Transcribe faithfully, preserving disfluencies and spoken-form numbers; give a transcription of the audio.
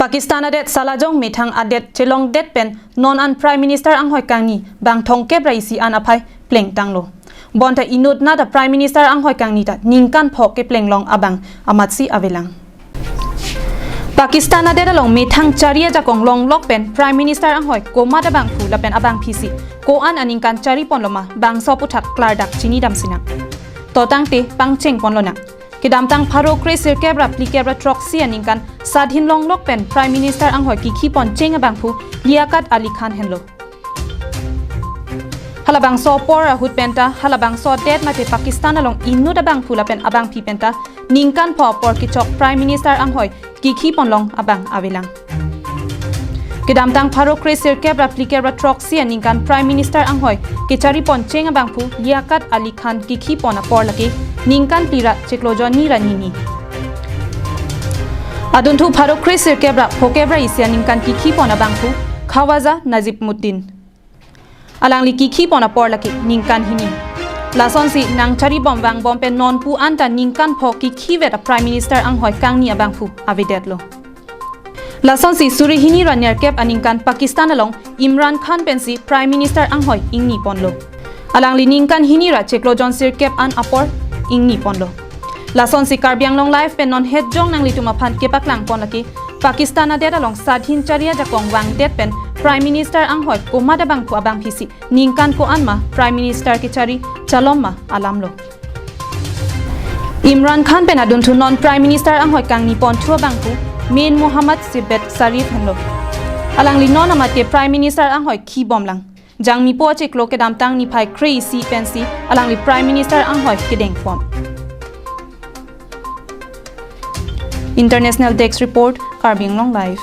Pakistan adet salajong methang adet chelongdet pen non an Prime Minister anghoi kangni bang thomkep ra isi an aphai plengtanglo. Bonta inutnat a Prime Minister anghoi kangni ta ningkan pho keplenglong abang amatsi avelang. Pakistan adet along methang chari ajakong longlok pen Prime Minister anghoi komat abangphu lapen abangphisi ko-an aningkan chari ponloma bangso aputhak klardak chinidam sinang. To tangte pangcheng ponlonang. Kedamtang pharo kre sirkep ra phlikep ra throksi aningkan sadhin longlok pen Prime Minister anghoi kikhi pon cheng abangphu Liaquat Ali Khan henlo. Halabangso apor ahut penta halabangso adet mate Pakistan along inut abangphu lapen abangphi penta ningkan pho apor kechok Prime Minister anghoi kikhi ponlong abang avelang. Kedamtang pharo kre sirkep ra phlikep ra throksi aningkan Prime Minister anghoi kechari pon cheng abangphu Liaquat Ali Khan kikhi pon apor lake ningkan phli ra chiklo jonni ra nini. Adunthu pharo kre sirkep ra phokep ra isi aningkan kikhi pon abangphu Khawaja Najimuddin. Alangli kikhi pon apor lake ningkan hini. Lasonsi nangchari bom vangbom pen nonpu anta ningkan pho kikhivet a Prime Minister anghoi kangni abangphu avedetlo. Lasonsi suri hini ra nerkep aningkan Pakistan along Imran Khan pensi Prime Minister anghoi ingni ponlo. Alangli ningkan hini ra chiklo jon sirkep an apor ingni ponlo. Lasonsi Karbi Anglong Live pen non hetjong nanglitum aphan kepaklang pon lake Pakistan adet along sadhin chari ajakong vangdet pen Prime Minister anghoi komat abangphu abangphisi ningkan ko-an ma Prime Minister kechari chalom ma alamlo. Imran Khan pen adunthu non Prime Minister anghoi kangni ponthu abangphu Main Mohammad Shehbaz Sharif henlo. Alangli non amate Prime Minister anghoi khibomlang. Jangmipo achiklo kedamtang niphai kre isi pensi alangli Prime Minister anghoi kedeng pon. International Desk Report, Karbi Anglong Live.